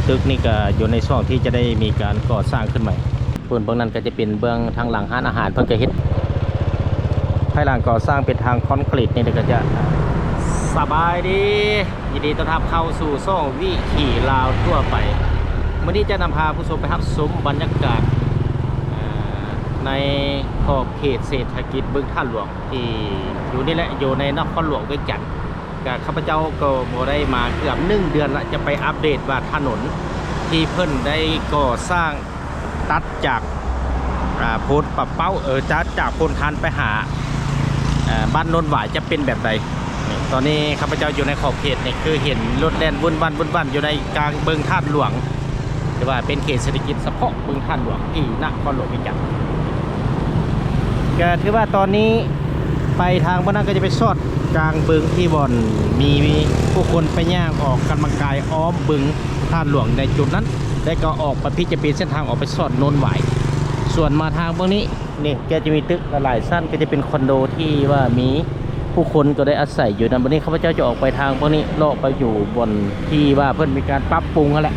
ຕຶກນີ້ກໍຢູ່ໃນຊ່ວງທີ່ຈະໄດ້ມີການກໍ່ສ້າງຂຶ້ນໃໝ່. ເບື້ອງ ເບື້ອງນັ້ນກໍຈະເປັນເບື້ອງທາງຫຼັງຮ້ານອາຫານ ເພິ່ນກໍເຮັດ ພາຍຫຼັງກໍ່ສ້າງເປັນທາງຄອນກຣີດນີ້ ແລ້ວກໍຈະ ສະບາຍດີ ຍິນດີຕ້ອນຮັບເຂົ້າສູ່ຊ່ອງວິຖີລາວທົ່ວໄປ. ມື້ນີ້ຈະນຳພາຜູ້ຊົມໄປຮັບຊົມບັນຍາກາດ ເອີ່ ໃນຂອບເຂດເສດຖະກິດບຶງທາດຫຼວງ ທີ່ຢູ່ນີ້ແຫຼະ ຢູ່ໃນນະຄອນຫຼວງວຽງຈັນ. ກະຂ້າພະເຈົ້າກໍບໍ່ໄດ້ມາເກືອບໜຶ່ງເດືອນລະ ຈະໄປອັບເດດວ່າຖະໜົນທີ່ເພິ່ນໄດ້ກໍ່ສ້າງຕັດຈາກ ອ່າ ໂພນປາເປົ້າ ເອີ ຈາກ ຈາກໂພນທານໄປຫາ ເອີ ບ້ານໂນນຫວາຍຈະເປັນແບບໃດ. ນີ້ ຕອນນີ້ຂ້າພະເຈົ້າຢູ່ໃນຂອບເຂດນີ້ ຄືເຫັນລົດແລ່ນວຸ້ນວັ້ນ ວຸ້ນວັ້ນຢູ່ໃນກາງບຶງທາດຫຼວງ. ຖືວ່າເປັນເຂດເສດຖະກິດສະເພາະບຶງທາດຫຼວງທີ່ນະຄອນຫຼວງວຽງຈັນ. ກະຖືວ່າຕອນນີ້ໄປທາງບ່ອນນັ້ນກໍຈະໄປຊອດກາງບຶງ ທີ່ບ່ອນມີ ມີຜູ້ຄົນໄປຍ່າງອອກກຳລັງກາຍອ້ອມບຶງທາດຫຼວງໃນຈຸດນັ້ນ ແລະກໍອອກໄປພີ້ຈະເປັນເສັ້ນທາງອອກໄປຊອດໂນນຫວາຍ. ສ່ວນມາທາງເບື້ອງນີ້ ນີ້ກໍຈະມີຕຶກຫຼາຍໆຊັ້ນ ກໍຈະເປັນຄອນໂດທີ່ວ່າມີຜູ້ຄົນກໍໄດ້ອາໄສຢູ່ນຳ. ບັດນີ້ຂ້າພະເຈົ້າຈະອອກໄປທາງເບື້ອງນີ້ ເລາະໄປຢູ່ບ່ອນທີ່ວ່າເພິ່ນມີການປັບປຸງຫັ້ນແຫຼະ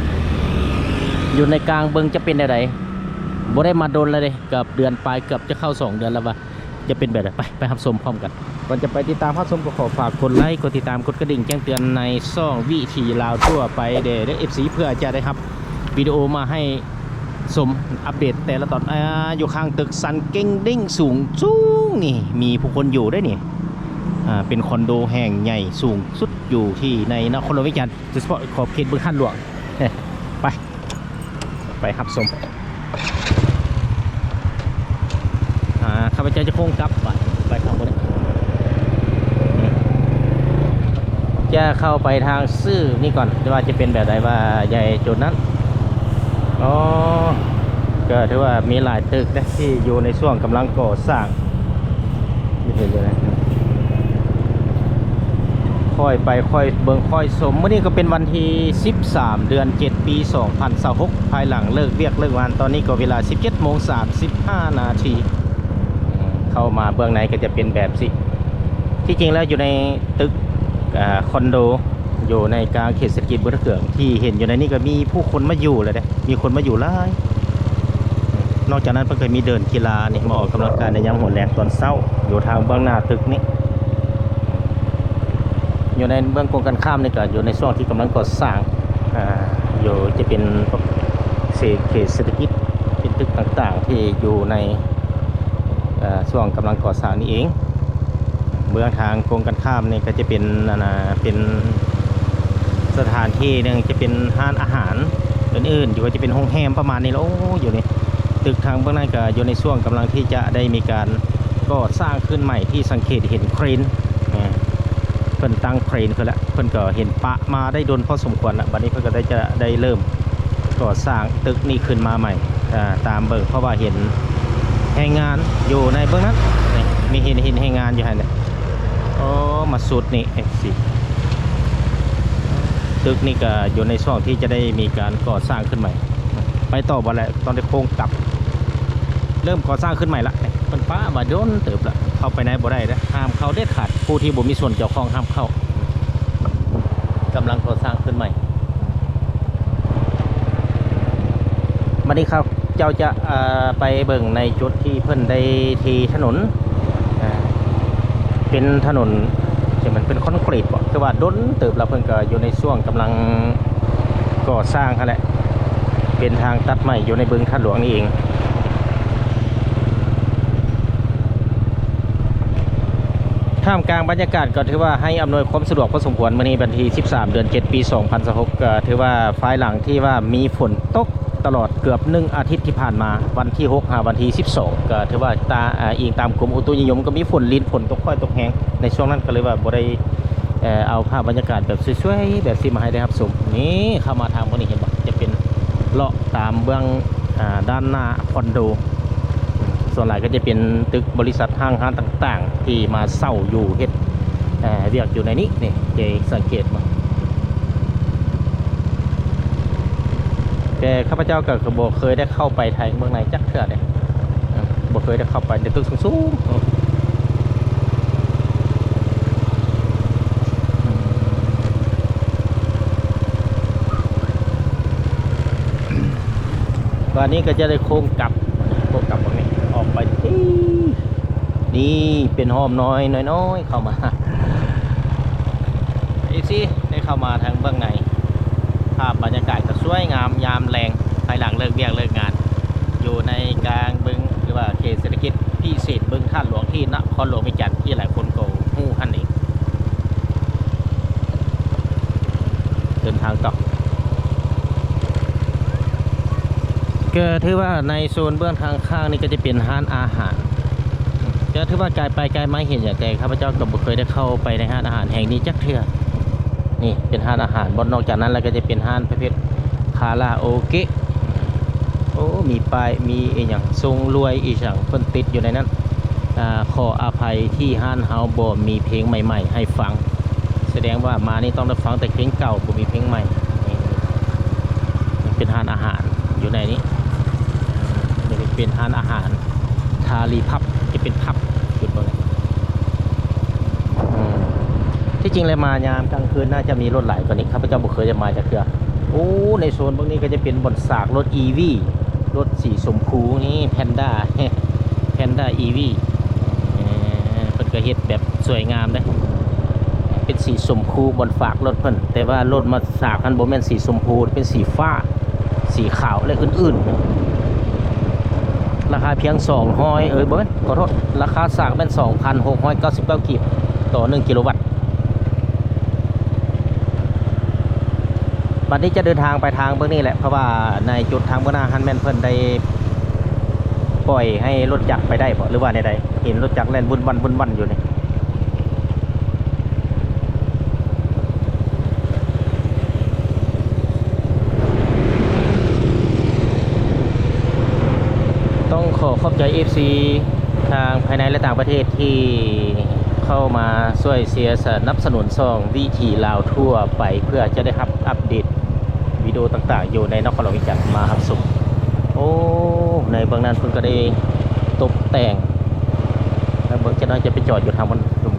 ຢູ່ໃນກາງບຶງຈະເປັນແນວໃດ. ບໍ່ໄດ້ມາດົນແລ້ວເດ້ ເກືອບເດືອນປາຍ ເກືອບຈະເຂົ້າສອງເດືອນແລ້ວວ່າ ຈະເປັນແບບໃດ. ໄປ ໄປຮັບຊົມພ້ອມກັນ. ກ່ອນຈະໄປຕິດຕາມຮັບຊົມ ກໍຂໍຝາກກົດໄລ ກົດຕິດຕາມ ກົດກະດິ່ງແຈ້ງເຕືອນໃນຊ່ອງວິຖີລາວທົ່ວໄປແດ່ເດີ ເອັຟຊີ ເພື່ອຈະໄດ້ຮັບ ວິດີໂອມາໃຫ້ຊົມອັບເດດແຕ່ລະຕອນ. ອາ ຢູ່ຂ້າງຕຶກສັນເກັ່ງເດ້ງສູງໆນີ້ ມີຜູ້ຄົນຢູ່ເດ້ນີ້. ອາ ເປັນຄອນໂດແຫ່ງໃຫຍ່ສູງສຸດຢູ່ທີ່ໃນນະຄອນຫຼວງວຽງຈັນ ໂດຍສະເພາະຂອບເຂດບຶງທາດຫຼວງ. ໄປ ໄປຮັບຊົມ. ອາ ຂ້າພະເຈົ້າຈະໂຄ້ງກັບບາດໄປທາງພຸ້ນ ຈະເຂົ້າໄປທາງຊື່ນີ້ກ່ອນ ວ່າຈະເປັນແບບໃດ ວ່າໃຫຍ່ຈຸດນັ້ນ. ອໍ ກໍຖືວ່າມີຫຼາຍຕຶກເດ້ ທີ່ຢູ່ໃນຊ່ວງກຳລັງກໍ່ສ້າງ ເຫັນຢູ່ນະ. ຄ່ອຍໄປ ຄ່ອຍເບິ່ງ ຄ່ອຍຊົມ. ມື້ນີ້ກໍເປັນວັນທີສິບສາມ ເດືອນເຈັດ ປີສອງພັນຊາວຫົກ ພາຍຫຼັງເລີກວຽກເລີກງານ. ຕອນນີ້ກໍເວລາສິບເຈັດໂມງສາມສິບຫ້ານາທີ. ເຂົ້າມາເບື້ອງໃນກໍຈະເປັນແບບຊີ້. ທີ່ຈິງແລ້ວຢູ່ໃນຕຶກ ອາ ຄອນໂດ ຢູ່ໃນກາງເຂດເສດຖະກິດບຸນເຂືອງ ທີ່ເຫັນຢູ່ໃນນີ້ກໍມີຜູ້ຄົນມາຢູ່ແລ້ວເດ້ ມີຄົນມາຢູ່ຫຼາຍ. ນອກຈາກນັ້ນເພິ່ນກໍມີເດີ່ນກິລານີ້ ມາອອກກຳລັງກາຍໃນຍາມຫົວແລງຕອນເຊົ້າ ຢູ່ທາງເບື້ອງໜ້າຕຶກນີ້. ຢູ່ໃນເບື້ອງກົງກັນຂ້າມນີ້ກໍຢູ່ໃນຊ່ວງທີ່ກຳລັງກໍ່ສ້າງ ອາ ຢູ່ ຈະເປັນເຂດເສດຖະກິດ ເປັນຕຶກຕ່າງໆທີ່ຢູ່ໃນ ເອີ່ ຊ່ວງກຳລັງກໍ່ສ້າງນີ້ເອງ. ເບື້ອງທາງກົງກັນຂ້າມນີ້ກໍຈະເປັນ ອັນນ່າ ເປັນສະຖານທີ່ໜຶ່ງ ຈະເປັນຮ້ານອາຫານອື່ນໆ ຫຼືວ່າຈະເປັນໂຮງແຮມປະມານນີ້ແຫຼະ. ໂອ້ ຢູ່ນີ້ ຕຶກທາງເບື້ອງນັ້ນກໍຢູ່ໃນຊ່ວງກຳລັງທີ່ຈະໄດ້ມີການກໍ່ສ້າງຂຶ້ນໃໝ່ ທີ່ສັງເກດເຫັນເຄຣນ ເພິ່ນຕັ້ງເຄຣນຂຶ້ນລະ ເພິ່ນກໍເຫັນປະມາໄດ້ດົນພໍສົມຄວນລະ. ບັດນີ້ເພິ່ນກໍໄດ້ ຈະໄດ້ເລີ່ມກໍ່ສ້າງຕຶກນີ້ຂຶ້ນມາໃໝ່ ອາ ຕາມເບິ່ງ ເພາະວ່າເຫັນແຮງງານຢູ່ໃນເບື້ອງນັ້ນ ນີ້ ມີເຫັນ ເຫັນແຮງງານຢູ່ຫັ້ນແຫຼະ. ໂອ້ ມາສຸດນີ້ ເອັຟຊີ ຕຶກນີ້ກໍຢູ່ໃນຊ່ວງທີ່ຈະໄດ້ມີການກໍ່ສ້າງຂຶ້ນໃໝ່. ໄປຕໍ່ບໍ່ໄດ້ ຕ້ອງໄດ້ໂຄ້ງກັບ. ເລີ່ມກໍ່ສ້າງຂຶ້ນໃໝ່ລະ ເພິ່ນປະມາດົນເຕີບລະ ເຂົ້າໄປໃນບໍ່ໄດ້ເດ້ ຫ້າມເຂົ້າເດັດຂາດ ຜູ້ທີ່ບໍ່ມີສ່ວນກ່ຽວຂ້ອງຫ້າມເຂົ້າ. ກຳລັງກໍ່ສ້າງຂຶ້ນໃໝ່. ບັດນີ້ເຂົາເຈົ້າຈະ ເອີ່ ໄປເບິ່ງໃນຈຸດທີ່ເພິ່ນໄດ້ເທຖະໜົນ ເປັນຖະໜົນທີ່ມັນເປັນຄອນກຣີດບໍ ຄືວ່າດົນເຕີບລະ ເພິ່ນກໍຢູ່ໃນຊ່ວງກຳລັງກໍ່ສ້າງຫັ້ນແຫຼະ ເປັນທາງຕັດໃໝ່ຢູ່ໃນບຶງທາດຫຼວງນີ້ເອງ. ທ່າມກາງບັນຍາກາດກໍຖືວ່າໃຫ້ອຳນວຍຄວາມສະດວກພໍສົມຄວນ. ມື້ນີ້ວັນທີສິບສາມ ເດືອນເຈັດ ປີສອງພັນຊາວຫົກ ກໍຖືວ່າພາຍຫຼັງທີ່ວ່າມີຝົນຕົກຕະຫຼອດເກືອບໜຶ່ງອາທິດທີ່ຜ່ານມາ ວັນທີຫົກຫາວັນທີສິບສອງ ກໍຖືວ່າຕາ ອາ ອີງຕາມກົມອຸຕຸນິຍົມ ກໍມີຝົນລິນ ຝົນຕົກຄ່ອຍຕົກແຮງໃນຊ່ວງນັ້ນ ກໍເລີຍວ່າບໍ່ໄດ້ ເອີ່ ເອົາພາບບັນຍາກາດແບບສວຍໆແບບຊີ້ມາໃຫ້ໄດ້ຮັບຊົມ. ນີ້ເຂົ້າມາທາງພວກນີ້ເຫັນບໍ່ ຈະເປັນເລາະຕາມເບື້ອງ ອາ ດ້ານໜ້າຄອນໂດ ສ່ວນຫຼາຍກໍຈະເປັນຕຶກບໍລິສັດຫ້າງຮ້ານຕ່າງໆ ທີ່ມາເຊົ່າຢູ່ເຮັດ ເອີ່ ວຽກຢູ່ໃນນີ້ ນີ້ຈະສັງເກດບໍ່ ແຕ່ຂ້າພະເຈົ້າກໍ ກໍບໍ່ເຄີຍໄດ້ເຂົ້າໄປທາງເບື້ອງໃນຈັກເທື່ອເດ້ ບໍ່ເຄີຍໄດ້ເຂົ້າໄປໃນຕຶກສູງໆ. ບາດນີ້ກໍຈະໄດ້ໂຄ້ງກັບ ໂຄ້ງກັບເບິ່ງນີ້ ອອກໄປ ນີ້ເປັນຮ່ອມນ້ອຍ ນ້ອຍໆ ເຂົ້າມາ ເອັຟຊີ ໄດ້ເຂົ້າມາທາງເບື້ອງໃນ ພາບບັນຍາກາດກໍສວຍງາມຍາມແລງ ພາຍຫຼັງເລີກວຽກເລີກງານ ຢູ່ໃນກາງບຶງ ຫຼືວ່າເຂດເສດຖະກິດພິເສດບຶງທາດຫຼວງ ທີ່ນະຄອນຫຼວງວຽງຈັນ ທີ່ຫຼາຍຄົນກໍຮູ້ຫັ້ນເອງ. ເດີນທາງຕໍ່ ກໍຖືວ່າໃນໂຊນເບື້ອງທາງຂ້າງນີ້ກໍຈະເປັນຮ້ານອາຫານ ກໍຖືວ່າກາຍໄປກາຍມາເຫັນຢູ່ ແຕ່ຂ້າພະເຈົ້າກໍບໍ່ເຄີຍໄດ້ເຂົ້າໄປໃນຮ້ານອາຫານແຫ່ງນີ້ຈັກເທື່ອ. ນີ້ເປັນຮ້ານອາຫານ ບ່ອນນອກຈາກນັ້ນແລ້ວກໍຈະເປັນຮ້ານປະເພດຄາຣາໂອເກະ. ໂອ້ ມີປ້າຍ ມີອີ່ຫຍັງ ຊົງລວຍອີ່ຫຍັງເພິ່ນຕິດຢູ່ໃນນັ້ນ. ອາ ຂໍອະໄພທີ່ຮ້ານເຮົາບໍ່ມີເພງໃໝ່ໆໃຫ້ຟັງ ສະແດງວ່າມານີ້ຕ້ອງໄດ້ຟັງແຕ່ເພງເກົ່າ ບໍ່ມີເພງໃໝ່. ນີ້ເປັນຮ້ານອາຫານຢູ່ໃນນີ້ ນີ້ເປັນຮ້ານອາຫານ ທາລີພັບ ຈະເປັນພັບ ຈຸດເບິ່ງ ອືມ ທີ່ຈິງແລ້ວມາຍາມກາງຄືນໜ້າຈະມີລົດຫຼາຍກວ່ານີ້ ຂ້າພະເຈົ້າບໍ່ເຄີຍໄດ້ມາຈັກເທື່ອ. ໂອ້ ໃນໂຊນເບິ່ງນີ້ກໍຈະເປັນບ່ອນສາກລົດອີວີ ລົດສີຊົມພູນີ້ ແພນດ້າ ແພນດ້າອີວີ ເອີ ເພິ່ນກໍເຮັດແບບສວຍງາມເດ້ ເປັນສີຊົມພູບ່ອນຝາກລົດເພິ່ນ ແຕ່ວ່າລົດມາສາກຫັ້ນບໍ່ແມ່ນສີຊົມພູ ເປັນສີຟ້າ ສີຂາວ ແລະ ອື່ນໆ. ລາຄາພຽງສອງຮ້ອຍ ເອີຍ ບໍ່ແມ່ນ ຂໍໂທດ ລາຄາສາກແມ່ນສອງພັນຫົກຮ້ອຍເກົ້າສິບເກົ້າກີບຕໍ່ໜຶ່ງກິໂລວັດ. ບັດນີ້ຈະເດີນທາງໄປທາງເບື້ອງນີ້ແຫຼະ ເພາະວ່າໃນຈຸດທາງເບື້ອງໜ້າຫັ້ນແມ່ນເພິ່ນໄດ້ປ່ອຍໃຫ້ລົດຈັກໄປໄດ້ບໍ ຫຼືວ່າແນວໃດ? ເຫັນລົດຈັກແລ່ນວຸ່ນວັ່ນ ວຸ່ນວັ່ນຢູ່ນີ້. ຕ້ອງຂໍຂອບໃຈເອັຟຊີທາງພາຍໃນ ແລະ ຕ່າງປະເທດທີ່ເຂົ້າມາຊ່ວຍເຊຍສະໜັບສະໜູນຊ່ອງວິຖີລາວທົ່ວໄປ ເພື່ອຈະໄດ້ຮັບອັບເດດ ວິດີໂອຕ່າງໆຢູ່ໃນນະຄອນຫຼວງວຽງຈັນ ມາຮັບຊົມ. ໂອ້ ໃນເບື້ອງນັ້ນເພິ່ນກໍໄດ້ຕົບແຕ່ງ ແລ້ວເບິ່ງຈັກໜ້ອຍຈະໄປຈອດຢູ່ທາງບນລຸ່ມ.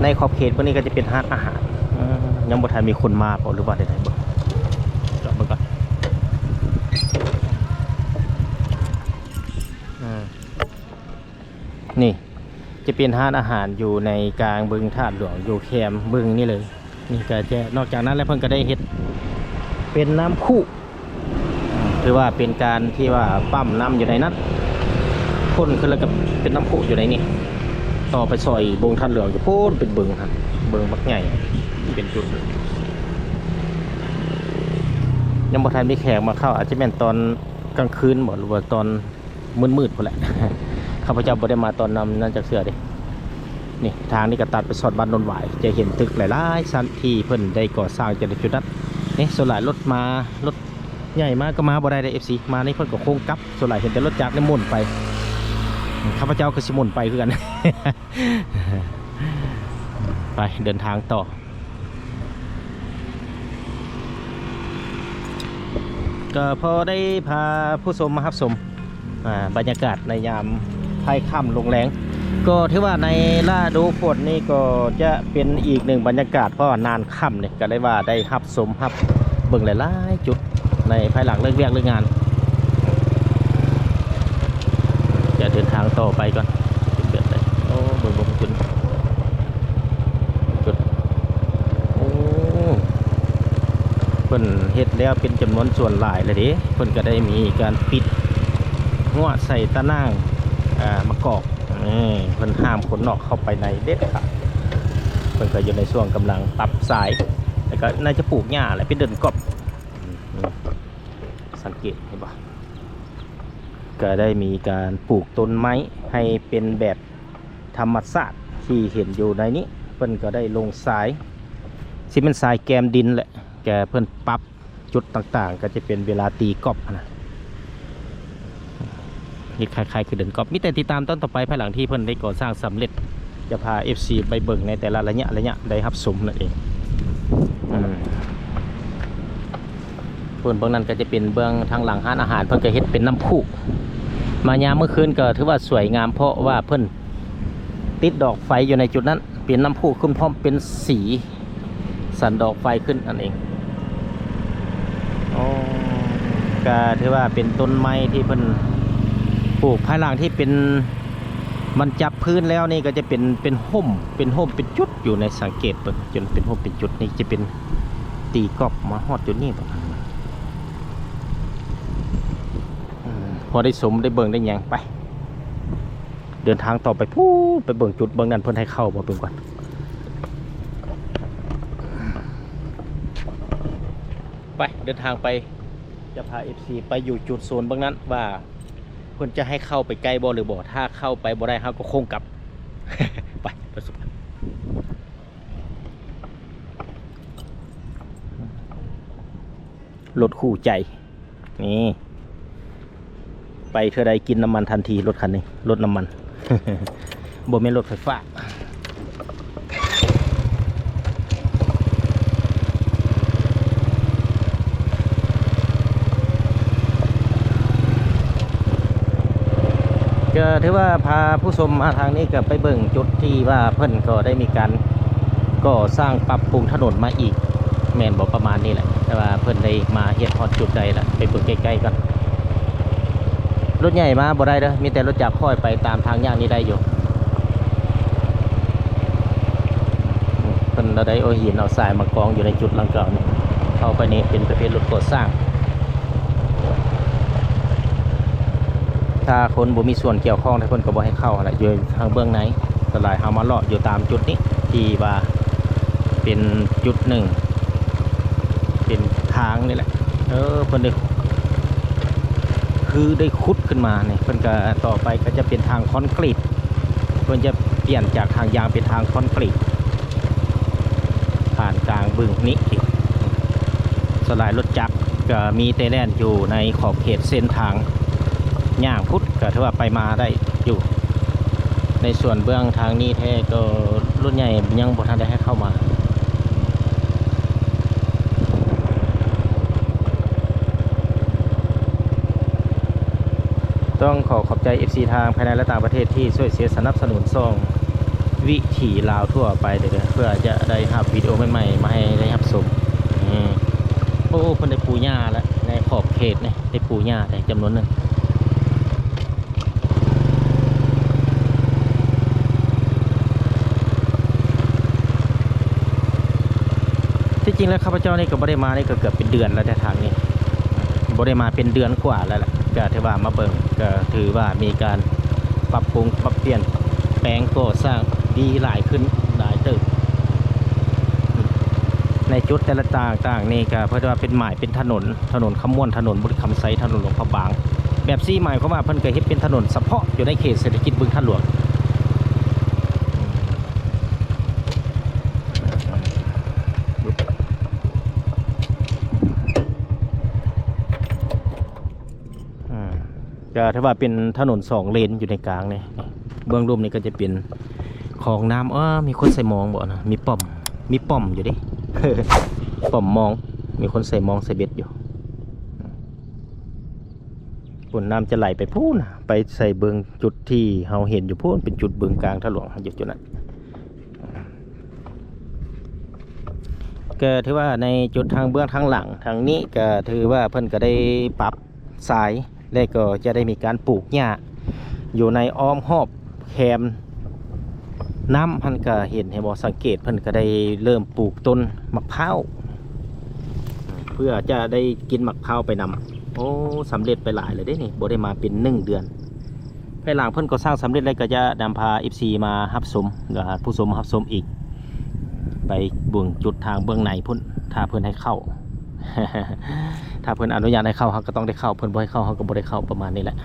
ໃນຂອບເຂດເບື້ອງນີ້ກໍຈະເປັນຮ້ານອາຫານ ອືມ ຍັງບໍ່ທັນມີຄົນມາບໍ ຫຼືວ່າໃດໆ ເບິ່ງ ຈອດເບິ່ງກ່ອນ ອືມ. ນີ້ຈະເປັນຮ້ານອາຫານຢູ່ໃນກາງບຶງທາດຫຼວງ ຢູ່ແຄມບຶງນີ້ເລີຍ. ນີ້ກໍຈະ ນອກຈາກນັ້ນແລ້ວເພິ່ນກໍໄດ້ເຮັດເປັນນ້ຳພຸ ຖືວ່າເປັນການທີ່ວ່າປ້ຳນ້ຳຢູ່ໃນນັ້ນ ພົ້ນຂຶ້ນແລ້ວກໍເປັນນ້ຳພຸຢູ່ໃນນີ້ ຕໍ່ໄປຊ່ອຍບຶງທາດຫຼວງຢູ່ພຸ້ນ ເປັນບຶງຫັ້ນ ບຶງບັກໃຫຍ່ ເປັນຈຸດ ຍັງບໍ່ທັນມີແຂກມາເຂົ້າ ອາດຈະແມ່ນຕອນກາງຄືນບໍ ຫຼືວ່າຕອນ ມືດໆ ພຸ້ນແຫຼະ ຂ້າພະເຈົ້າບໍ່ໄດ້ມາຕອນນຳນັ້ນຈັກເທື່ອເດ້. ນີ້ທາງນີ້ກໍຕັດໄປຊອດບ້ານໂນນຫວາຍ ຈະເຫັນຕຶກຫຼາຍໆຊັ້ນທີ່ເພິ່ນໄດ້ກໍ່ສ້າງຢູ່ໃນຈຸດນັ້ນ. ນີ້ສ່ວນຫຼາຍລົດມາ ລົດໃຫຍ່ມາກໍມາບໍ່ໄດ້ເດ້ ເອັຟຊີ ມານີ້ເພິ່ນກໍໂຄ້ງກັບ ສ່ວນຫຼາຍເຫັນແຕ່ລົດຈັກນີ້ໝຸ່ນໄປ ຂ້າພະເຈົ້າກໍຊິໝຸ່ນໄປຄືກັນ ໄປເດີນທາງຕໍ່. ກໍພໍໄດ້ພາຜູ້ຊົມມາຮັບຊົມ ອ່າ ບັນຍາກາດໃນຍາມທ້າຍຄ່ຳລົງແລງ ກໍຖືວ່າໃນລະດູຝົນນີ້ກໍຈະເປັນອີກໜຶ່ງບັນຍາກາດ ເພາະວ່ານານຄ່ຳນີ້ ກໍເລີຍວ່າໄດ້ຮັບຊົມຮັບເບິ່ງຫຼາຍໆຈຸດໃນພາຍຫຼັງເລີກວຽກເລີກງານ. ຈະເດີນທາງຕໍ່ໄປກ່ອນ ເປັນແບບໃດ ໂອ້ ເບິ່ງ ເບິ່ງຈຸດ ຈຸດ ໂອ້ ເພິ່ນເຮັດແລ້ວເປັນຈຳນວນສ່ວນຫຼາຍແລ້ວເດ້ ເພິ່ນກໍໄດ້ມີການປິດຮົ້ວໃສ່ຕາໜ່າງ ອ່າ ມະກອກ ນີ້ ເພິ່ນຫ້າມຄົນນອກເຂົ້າໄປໃນເດັດຂາດ ເພິ່ນກໍຢູ່ໃນຊ່ວງກຳລັງປັບຊາຍ ແລ້ວກໍໜ້າຈະປູກຫຍ້າແຫຼະ ເປັນເດີ່ນກອບ ອືມ ສັງເກດເຫັນບໍ່? ກໍໄດ້ມີການປູກຕົ້ນໄມ້ໃຫ້ເປັນແບບທຳມະຊາດທີ່ເຫັນຢູ່ໃນນີ້ ເພິ່ນກໍໄດ້ລົງຊາຍ ຊິແມ່ນຊາຍແກມດິນແຫຼະ ແກເພິ່ນປັບຈຸດຕ່າງໆ ກໍຈະເປັນເວລາຕີກອບຫັ້ນນະ ເຮັດຄ້າຍໆຄືເດີ່ນກອບ. ມີແຕ່ຕິດຕາມຕອນຕໍ່ໄປ ພາຍຫຼັງທີ່ເພິ່ນໄດ້ກໍ່ສ້າງສຳເລັດ ຈະພາເອັຟຊີໄປເບິ່ງໃນແຕ່ລະໄລຍະໄລຍະໄດ້ຮັບຊົມນັ້ນເອງ ອືມ. ເບື້ອງ ເບື້ອງນັ້ນກໍຈະເປັນເບື້ອງທາງຫຼັງຮ້ານອາຫານ ເພິ່ນກໍເຮັດເປັນນ້ຳພຸ ມາຍາມມື້ຄືນກໍຖືວ່າສວຍງາມ ເພາະວ່າເພິ່ນຕິດດອກໄຟຢູ່ໃນຈຸດນັ້ນ ເປັນນ້ຳພຸຂຶ້ນພ້ອມເປັນສີສັນດອກໄຟຂຶ້ນນັ້ນເອງ. ໂອ້ ກະຖືວ່າເປັນຕົ້ນໄມ້ທີ່ເພິ່ນປູກ ພາຍຫຼັງທີ່ເປັນ ມັນຈັບພື້ນແລ້ວນີ້ກໍຈະເປັນ ເປັນຮົ່ມ ເປັນຮົ່ມເປັນຈຸດຢູ່ໃນ ສັງເກດເບິ່ງ ຈົນເປັນຮົ່ມເປັນຈຸດນີ້ຈະເປັນ ຕີກອບມາຮອດຈຸດນີ້ບໍ ອືມ ພໍໄດ້ຊົມໄດ້ເບິ່ງໄດ້ຫຍັງ ໄປ ເດີນທາງຕໍ່ໄປພຸ້ນ ໄປເບິ່ງຈຸດເບິ່ງນັ້ນ ເພິ່ນໃຫ້ເຂົ້າບໍ່ເບິ່ງກ່ອນ ໄປ ເດີນທາງໄປ ຈະພາເອັຟຊີໄປຢູ່ຈຸດໂຊນເບິ່ງນັ້ນວ່າ ເພິ່ນຈະໃຫ້ເຂົ້າໄປໃກ້ບໍ່ ຫຼືບໍ່ ຖ້າເຂົ້າໄປບໍ່ໄດ້ ເຮົາກໍໂຄ້ງກັບ ໄປ ໄປສຸດ ລົດຄູ່ໃຈ ນີ້ ໄປເທື່ອໃດກິນນ້ຳມັນທັນທີ ລົດຄັນນີ້ ລົດນ້ຳມັນ ບໍ່ແມ່ນລົດໄຟຟ້າ ກໍຖືວ່າພາຜູ້ຊົມມາທາງນີ້ ກໍໄປເບິ່ງຈຸດທີ່ວ່າເພິ່ນກໍໄດ້ມີການກໍ່ສ້າງປັບປຸງຖະໜົນມາອີກ ແມ່ນບໍ່ ປະມານນີ້ແຫຼະ ແຕ່ວ່າເພິ່ນໄດ້ມາເຮັດຮອດຈຸດໃດລະ ໄປເບິ່ງໃກ້ໆກ່ອນ. ລົດໃຫຍ່ມາບໍ່ໄດ້ເດີ ມີແຕ່ລົດຈັກຄ່ອຍໄປຕາມທາງຍ່າງນີ້ໄດ້ຢູ່. ເພິ່ນລະໄດ້ເອົາຫີນເອົາຊາຍມາກອງຢູ່ໃນຈຸດດັ່ງກ່າວນີ້ ເຂົ້າໄປນີ້ເປັນປະເພດລົດກໍ່ສ້າງ ຖ້າຄົນບໍ່ມີສ່ວນກ່ຽວຂ້ອງ ເພິ່ນກໍບໍ່ໃຫ້ເຂົ້າຫັ້ນແຫຼະ ຢູ່ທາງເບື້ອງໃນ. ສ່ວນຫຼາຍເຮົາມາເລາະຢູ່ຕາມຈຸດນີ້ ທີ່ວ່າເປັນຈຸດໜຶ່ງ ເປັນທາງນີ້ແຫຼະ ເອີ ເພິ່ນໄດ້ ຄືໄດ້ຂຸດຂຶ້ນມານີ້ ເພິ່ນກໍຕໍ່ໄປກໍຈະເປັນທາງຄອນກຣີດ ເພິ່ນຈະປ່ຽນຈາກທາງຢາງເປັນທາງຄອນກຣີດ ຜ່ານກາງບຶງນີ້ອີກ. ສ່ວນຫຼາຍລົດຈັກກໍມີແຕ່ແລ່ນຢູ່ໃນຂອບເຂດເສັ້ນທາງຍ່າງພຸ້ນ ກໍຖືວ່າໄປມາໄດ້ຢູ່. ໃນສ່ວນເບື້ອງທາງນີ້ແທ້ກໍລົດໃຫຍ່ຍັງບໍ່ທັນໄດ້ໃຫ້ເຂົ້າມາ. ຕ້ອງຂໍຂອບໃຈເອັຟຊີທາງພາຍໃນ ແລະ ຕ່າງປະເທດທີ່ຊ່ວຍເຊຍສະໜັບສະໜູນຊ່ອງວິຖີລາວທົ່ວໄປເດີ ເພື່ອຈະໄດ້ຮັບວິດີໂອໃໝ່ໆມາໃຫ້ໄດ້ຮັບຊົມ. ນີ້ ໂອ້ ເພິ່ນໄດ້ປູຫຍ້າແລ້ວ ໃນຂອບເຂດນີ້ໄດ້ປູຫຍ້າໄດ້ຈຳນວນໜຶ່ງ. ທີ່ຈິງແລ້ວຂ້າພະເຈົ້ານີ້ກໍບໍ່ໄດ້ມານີ້ກໍເກືອບເປັນເດືອນແລ້ວເດ້ ທາງນີ້ບໍ່ໄດ້ມາເປັນເດືອນກວ່າແລ້ວລະ ກໍຖືວ່າມາເບິ່ງ ກໍຖືວ່າມີການປັບປຸງປັບປ່ຽນແປງກໍ່ສ້າງດີຫຼາຍຂຶ້ນຫຼາຍເຕີບ. ໃນຈຸດແຕ່ລະຕ່າງໆນີ້ກໍເພິ່ນວ່າເປັນໝາຍເປັນຖະໜົນ ຖະໜົນຄຳມ່ວນ ຖະໜົນບໍລິຄຳໄຊ ຖະໜົນຫຼວງພະບາງ ແບບຊີ້ໝາຍຄວາມວ່າເພິ່ນກໍເຮັດເປັນຖະໜົນສະເພາະຢູ່ໃນເຂດເສດຖະກິດບຶງທາດຫຼວງ. ອ່າ ກໍຖືວ່າເປັນຖະໜົນສອງເລນຢູ່ໃນກາງນີ້ ເບື້ອງລຸ່ມນີ້ກໍຈະເປັນຄອງນ້ຳ. ເອີ ມີຄົນໃສ່ມອງບໍ່ນະ? ມີປ້ອມ ມີປ້ອມຢູ່ເດ້ ປ້ອມມອງ ມີຄົນໃສ່ມອງໃສ່ເບັດຢູ່ພຸ້ນ. ນ້ຳຈະໄຫຼໄປພຸ້ນ ໄປໃສ່ເບິ່ງຈຸດທີ່ເຮົາເຫັນຢູ່ພຸ້ນ ເປັນຈຸດບຶງກາງທາດຫຼວງ ຢູ່ຈຸດນັ້ນ. ກໍຖືວ່າໃນຈຸດທາງເບື້ອງທາງຫຼັງທາງນີ້ ກໍຖືວ່າເພິ່ນກໍໄດ້ປັບ ຊາຍ ແລະ ກໍຈະໄດ້ມີການປູກຫຍ້າຢູ່ໃນອ້ອມຮອບແຄມນ້ຳຫັ້ນ ກໍເຫັນ ເຫັນບໍ່ ສັງເກດເພິ່ນກໍໄດ້ເລີ່ມປູກຕົ້ນໝາກພ້າວ ເພື່ອຈະໄດ້ກິນໝາກພ້າວໄປນຳ. ໂອ້ ສຳເລັດໄປຫຼາຍແລ້ວເດ້ນີ້ ບໍ່ໄດ້ມາເປັນໜຶ່ງເດືອນ. ພາຍຫຼັງເພິ່ນກໍ່ສ້າງສຳເລັດແລ້ວ ກໍຈະນຳພາເອັຟຊີມາຮັບຊົມ ຫຼືວ່າຜູ້ຊົມມາຮັບຊົມອີກ ໄປເບິ່ງຈຸດທາງເບື້ອງໃນພຸ້ນ ຖ້າເພິ່ນໃຫ້ເຂົ້າ ຖ້າເພິ່ນອະນຸຍາດໃຫ້ເຂົ້າ ເຮົາກໍຕ້ອງໄດ້ເຂົ້າ ເພິ່ນບໍ່ໃຫ້ເຂົ້າ ເຮົາກໍບໍ່ໄດ້ເຂົ້າ ປະມານນີ້ແຫຼະ.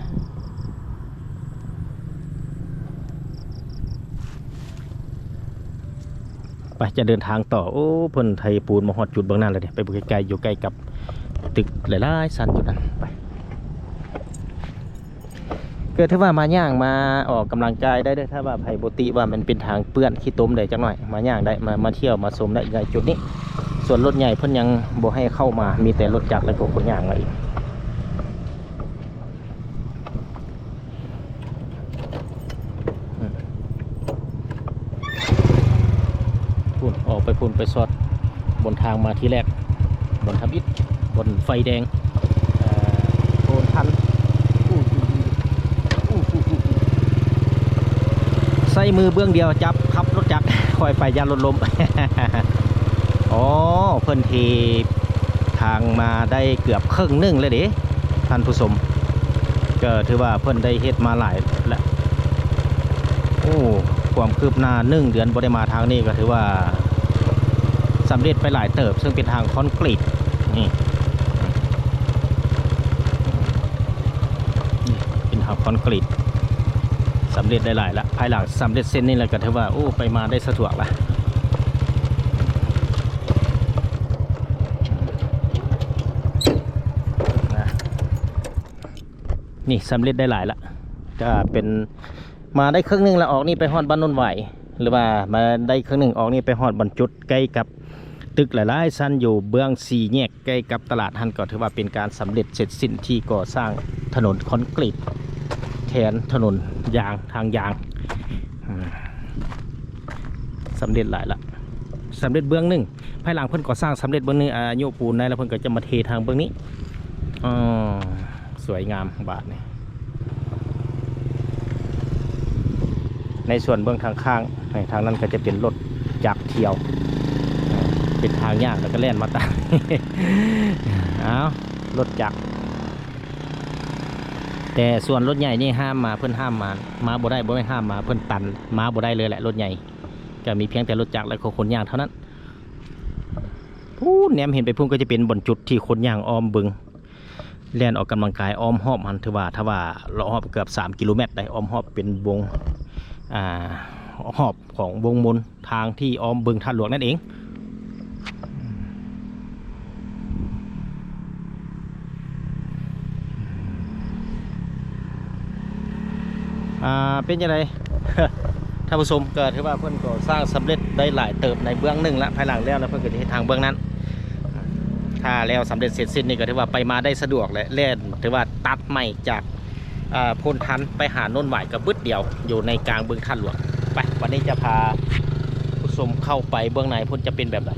ໄປ ຈະເດີນທາງຕໍ່. ໂອ້ ເພິ່ນເທປູນມາຮອດຈຸດເບື້ອງນັ້ນແລ້ວເດ້ ໄປເບິ່ງໃກ້ໆ ຢູ່ໃກ້ກັບຕຶກຫຼາຍໆຊັ້ນຈຸດນັ້ນ ໄປ. ກໍຖືວ່າມາຍ່າງມາອອກກຳລັງກາຍໄດ້ເດີ້ ຖ້າວ່າໃຜບໍ່ຕິວ່າມັນເປັນທາງເປື້ອນຂີ້ຕົມໃດຈັກໜ້ອຍ ມາຍ່າງໄດ້ ມາ ມາທ່ຽວມາຊົມໄດ້ໃນຈຸດນີ້. ສ່ວນລົດໃຫຍ່ເພິ່ນຍັງບໍ່ໃຫ້ເຂົ້າມາ ມີແຕ່ລົດຈັກ ແລ້ວກໍຄົນຍ່າງມາເອງ. ພຸ້ນ ອອກໄປພຸ້ນ ໄປຊອດ ບົນທາງມາທີແລກ ບ່ອນທຳອິດ ບົນໄຟແດງ ເອີ ໂພນທັນ ໃຊ້ມືເບື້ອງດຽວຈັບຂັບລົດຈັກ ຄ່ອຍໄປຢ້ານລົດລົ້ມ. ອໍ ເພິ່ນເທທາງມາໄດ້ເກືອບເຄິ່ງໜຶ່ງແລ້ວເດ້ທ່ານຜູ້ຊົມ ກໍຖືວ່າເພິ່ນໄດ້ເຮັດມາຫຼາຍແລ້ວ. ໂອ້ ຄວາມຄືບໜ້າໜຶ່ງເດືອນບໍ່ໄດ້ມາທາງນີ້ ກໍຖືວ່າສຳເລັດໄປຫຼາຍເຕີບ ເຊິ່ງເປັນທາງຄອນກຣີດ ນີ້ ນີ້ເປັນທາງຄອນກຣີດ ສຳເລັດໄດ້ຫຼາຍລະ. ພາຍຫຼັງສຳເລັດເສັ້ນນີ້ແລ້ວ ກໍຖືວ່າ ໂອ້ ໄປມາໄດ້ສະດວກລະ ນະ. ນີ້ສຳເລັດໄດ້ຫຼາຍລະ ກໍເປັນມາໄດ້ເຄິ່ງໜຶ່ງລະ ອອກນີ້ໄປຮອດບ້ານໂນນຫວາຍ ຫຼືວ່າມາໄດ້ເຄິ່ງໜຶ່ງ ອອກນີ້ໄປຮອດບ່ອນຈຸດໃກ້ກັບຕຶກຫຼາຍໆຊັ້ນ ຢູ່ເບື້ອງສີ່ແຍກໃກ້ກັບຕະຫຼາດຫັ້ນ ກໍຖືວ່າເປັນການສຳເລັດເສັດສິ້ນທີ່ກໍ່ສ້າງຖະໜົນຄອນກຣີດແທນຖະໜົນຢາງ ທາງຢາງ ອາ ສຳເລັດຫຼາຍລະ ສຳເລັດເບື້ອງໜຶ່ງ. ພາຍຫຼັງເພິ່ນກໍ່ສ້າງສຳເລັດເບື້ອງໜຶ່ງ ອາ ໂຍກປູນໄດ້ແລ້ວ ເພິ່ນກໍຈະມາເທທາງເບື້ອງນີ້. ອໍ ສວຍງາມບາດນີ້ ໃນສ່ວນເບື້ອງທາງຂ້າງ ທາງນັ້ນກໍຈະເປັນລົດຈັກທ່ຽວ ເປັນທາງຍ່າງ ແລ້ວກໍແລ່ນມາຕາມ ອ້າວ ລົດຈັກ. ແຕ່ສ່ວນລົດໃຫຍ່ນີ້ຫ້າມມາ ເພິ່ນຫ້າມມາ ມາບໍ່ໄດ້ ບໍ່ແມ່ນຫ້າມມາ ເພິ່ນຕັນ ມາບໍ່ໄດ້ເລີຍແຫຼະ ລົດໃຫຍ່. ກໍມີພຽງແຕ່ລົດຈັກ ແລະ ຄົນຍ່າງເທົ່ານັ້ນ. ພຸ້ນ ແນມເຫັນໄປພຸ້ນ ກໍຈະເປັນບ່ອນຈຸດທີ່ຄົນຍ່າງອ້ອມບຶງ ແລ່ນອອກກຳລັງກາຍອ້ອມຮອບຫັ້ນ ຖືວ່າ ຖ້າວ່າລອບຮອບເກືອບສາມກິໂລແມັດໄດ໋ ອ້ອມຮອບເປັນວົງ ອາ ຮອບຂອງວົງມົນ ທາງທີ່ອ້ອມບຶງທາດຫຼວງນັ້ນເອງ. ອ່າ ເປັນຈັ່ງໃດ ທ່ານຜູ້ຊົມ? ກໍຖືວ່າເພິ່ນກໍສ້າງສຳເລັດໄດ້ຫຼາຍເຕີບໃນເບື້ອງໜຶ່ງລະ ພາຍຫຼັງແລ້ວລະເພິ່ນກໍຈະເຮັດທາງເບື້ອງນັ້ນ. ຖ້າແລ້ວສຳເລັດເສັດສິ້ນນີ້ກໍຖືວ່າໄປມາໄດ້ສະດວກແຫຼະ ແລ່ນ ຖືວ່າຕັດໃໝ່ຈາກ ອ່າ ໂພນທັນໄປຫາໂນນຫວາຍກໍບຶດດຽວ ຢູ່ໃນກາງບຶງທາດຫຼວງ. ໄປ ວັນນີ້ຈະພາຜູ້ຊົມເຂົ້າໄປເບື້ອງໃນພຸ້ນຈະເປັນແບບໃດ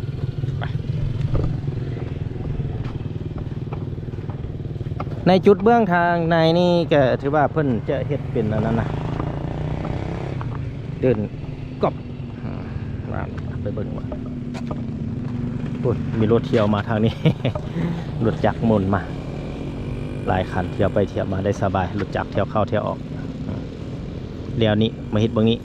ໄປ. ໃນຈຸດເບື້ອງທາງໃນນີ້ກໍຖືວ່າເພິ່ນຈະເຮັດເປັນອັນນັ້ນນະ ເດີ່ນກອບ ອາ ວ່າໄປເບິ່ງວ່າ ໂອ້ຍ ມີລົດທ່ຽວມາທາງນີ້ ລົດຈັກໝູນມາຫຼາຍຄັນ ທ່ຽວໄປທ່ຽວມາໄດ້ສະບາຍ ລົດຈັກທ່ຽວເຂົ້າທ່ຽວອອກ. ແລ້ວນີ້ມາເຮັດເບິ່ງນີ້